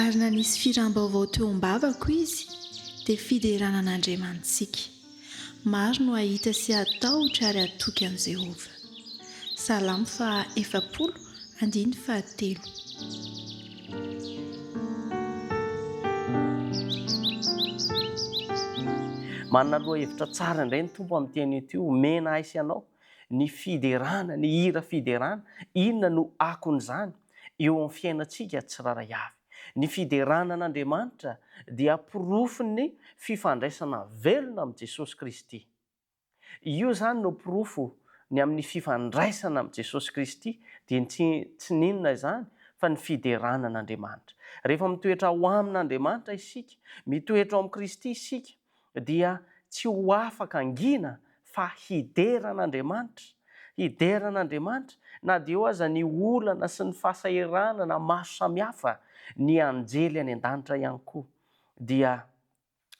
Ary nanisy firam-baovao teo am-bavako izy, dia fiderana an'Andriamanitsika. Maro no hahita sy hatahotra ary hatoky an'i Jehovah. Salamo faha 40, andininy fahatelo. Manana lohahevitra tsara indray ny Tompo amin'ity anio ity, omena ahy sy anao ny fiderana, ny hira fiderana. Inona no akon'izany eo amin'ny fiainantsika tsirairay avy? Ny fiderana an'Andriamanitra dia porofon'ny fifandraisana velona amin'i Jesosy Kristy. Io izany no porofo ny amin'ny fifandraisana amin'i Jesosy Kristy, dia ny tsy tsy n'inona izany fa ny fiderana an'Andriamanitra. Rehefa mitoetra ao amin'Andriamanitra isika, mitoetra ao amin'i Kristy isika, dia tsy ho afaka hangina fa hidera an'Andriamanitra, hidera an'Andriamanitra na dia eo aza ny olana sy ny fahasahiranana maro samihafa, ny anjely any an-danitra ihany koa dia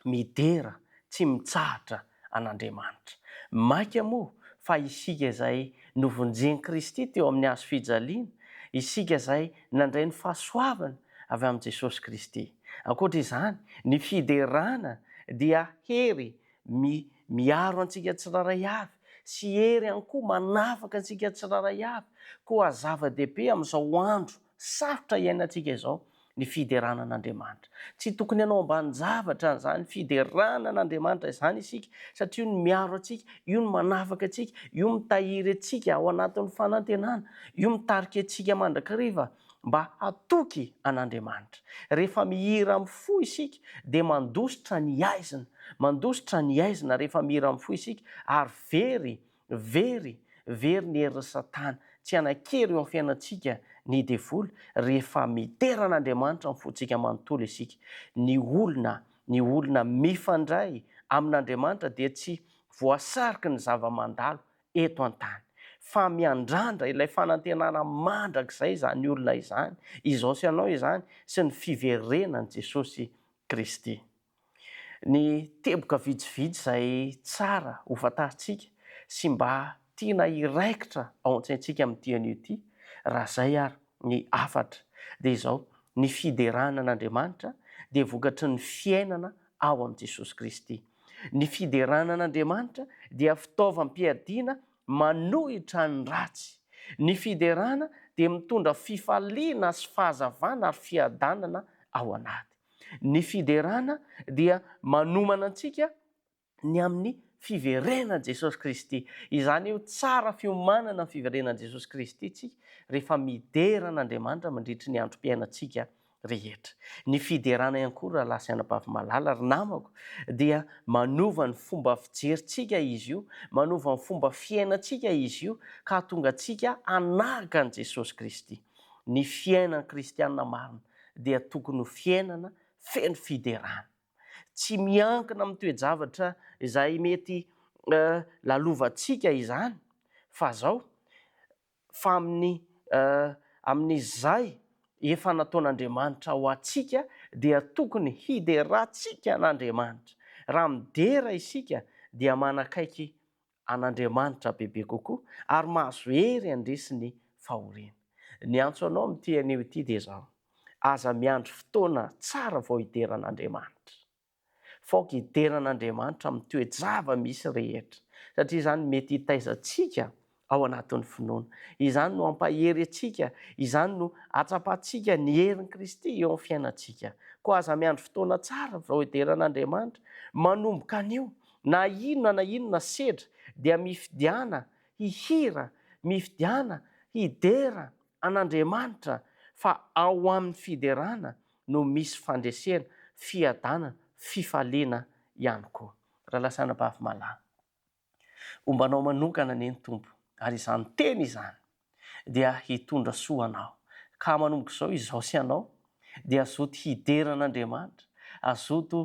midera tsy mitsahatra an'Andriamanitra. Mainka moa fa isika izay novonjen'i Kristy teo amin'ny hazo fijaliana, isika izay nandray ny fahasoavana avy amin'i Jesosy Kristy. Ankoatra izany, ny fiderana dia hery mi miaro antsika tsirairay avy sy hery ihany koa manafaka antsika tsirairay avy. Koa zava-dehibe amin'izao andro Sarotra iainantsika izao ny fiderana an'Andriamanitra. Tsy tokony hanao ambanin-javatra an'izany fiderana an'Andriamanitra izany isika, satria io no miaro antsika, io no manafaka antsika, io mitahiry antsika ao anatin'ny fanantenana, io mitarika antsika mandrakariva mba hatoky an'Andriamanitra. Rehefa mihira amin'ny fo isika dia mandositra ny haizina, mandositra ny haizina rehefa mihira amin'ny fo isika ary very Very, very ny herin'i Satana. Tsy hanan-kery eo amin'ny fiainantsika ny devoly rehefa midera an'Andriamanitra amin'ny fontsika manontolo isika. Ny olona, ny olona mifandray amin'Andriamanitra dia tsy voasariky ny zava-mandalo eto an-tany. Fa miandrandra ilay fanantenana mandrakizay izany olona izany, izao sy ianao izany, sy ny fiverenan'i Jesosy Kristy. Ny teboka vitsivitsy izay tsara ho fantarintsika sy mba tiana hiraikitra ao an-tsaintsika amin'ity anio ity, raha izay ary ny hafatra, dia izao, ny fiderana an'Andriamanitra dia vokatry ny fiainana ao amin'i Jesosy Kristy. Ny fiderana an'Andriamanitra dia fitaovam-piadiana manohitra ny ratsy. Ny fiderana dia mitondra fifaliana sy fahazavana ary fiadanana ao anaty. Ny fiderana dia manomana antsika ny amin'ny fiverenan'i Jesosy Kristy. Izany hoe tsara fiomanana ny fiverenan'i Jesosy Kristy isika rehefa midera an'Andriamanitra mandritry ny androm-piainantsika rehetra. Ny fiderana ihany koa rahalahy sy anabavy malala ry namako dia manova ny fomba fijerintsika izy io, manova ny fomba fiainantsika izy io ka hahatonga antsika hanahaka an'i Jesosy Kristy. Ny fiainan'ny kristiana marina dia tokony ho fiainana feno fiderana. Tsy miankina amin'ny toe-javatra izay mety lalovantsika izany fa zao, fa amin'ny amin'izay efa nataon'Andriamanitra ho antsika dia tokony hiderantsika an'Andriamanitra. Raha midera isika dia manakaiky an'Andriamanitra bebe kokoa ary mahazo hery handresy ny fahoriana. Ny antso anao amin'ity anio ity dia izao, aza miandry fotoana tsara vao hidera an'Andriamanitra. Fa aoka hidera an'Andriamanitra amin'ny toe-java-misy rehetra, satria izany mety hitaiza antsika ao anatin'ny finoana. Izany no hampahery antsika, izany no hahatsapantsika ny herin'i Kristy eo amin'ny fiainantsika. Koa aza miandry fotoana tsara vao hidera an'Andriamanitra. Manomboka anio, na inona na inona sedra, dia mifidiana hihira, mifidiana hidera an'Andriamanitra, fa ao amin'ny fiderana no misy fandresena, fiadanana, fifaliana ihany koa. Rahalahy sy anabavy malala. Homba anao manokana anie ny Tompo, ary izany teny izany dia hitondra soa anao. Ka manomboka izao, izaho sy ianao dia hazoto hidera an'Andriamanitra, hazoto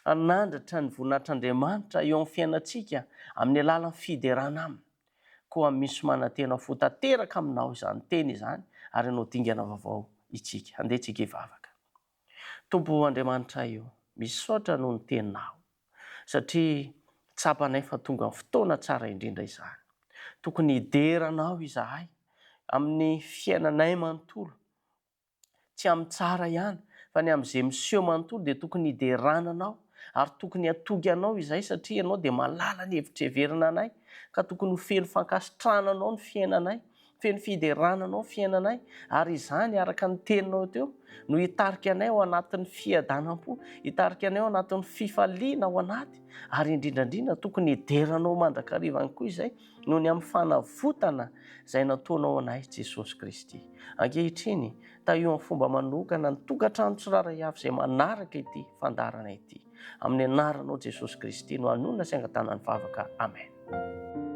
hanandratra ny voninahitr'Andriamanitra eo amin'ny fiainantsika amin'ny alalan'ny fiderana Aminy. Koa misy manantena fo tanteraka aminao izany teny izany ary hanao dingana vaovao isika. Andeha tsika hivavaka. Tompo Andriamanitray o, misaotra noho ny teninao. Satria tsapanay fa tonga ny fotoana tsara indrindra izany. Tokony hidera Anao izahay amin'ny fiainanay manontolo, tsy amin'ny tsara ihany, Fa ny amin'izay miseho manontolo dia tokony hiderana Anao ary tokony hatoky Anao izahay satria Ianao dia mahalala ny hevitra heverina anay ka tokony ho feno fankasitrahana Anao ny fiainanay, feno fiderana Anao ny fiainanay ary izany araka ny teninao teo no hitarika anay ao anatin'ny fiadanam-po, hitarika anay ao anatin'ny fifaliana ao anaty ary indrindra indrindra tokony hidera Anao mandrakariva ihany koa izay noho ny amin'ny fanavotana izay nataonao anay Jesosy Kristy. Ankehitriny, Tahio amin'ny fomba manokana ny tokantrano tsirairay avy izay manaraka ity fandaharana ity. Amin'ny anaranao Jesosy Kristy no anonona sy angatahana ny vavaka. Amen.